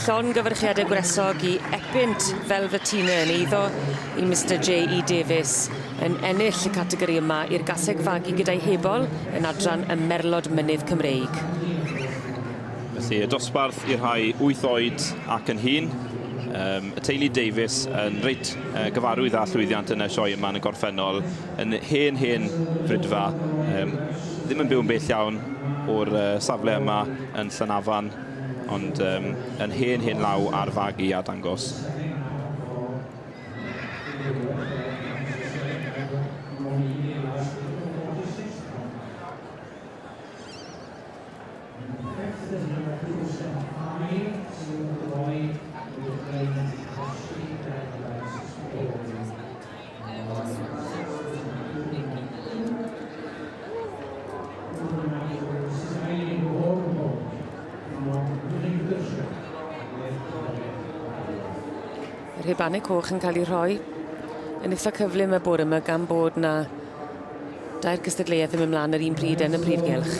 Llongyfarchiadau gwresog i Epynt Velvetina yn eiddo i Mister J E Davies yn ennill y categori yma i'r gaseg fagu gyda'i hebol yn adran y Merlod Mynydd Cymreig. Felly y dosbarth i'r rhai wyth oed ac yn hŷn. Um, y teulu Davies yn reit uh, gyfarwydd â llwyddiant yn y sioe yma yn y gorffennol, yn hen hen fridfa, um, ddim yn byw yn bell iawn o'r uh, safle yma yn Llanafan, ond um, yn hen hen law ar fagu a dangos. Yr rhubanau coch yn cael eu rhoi yn eitha cyflym y bore yma gan bod na dair cystadleuaeth yn mynd mlaen yr un pryd yn y prif gylch.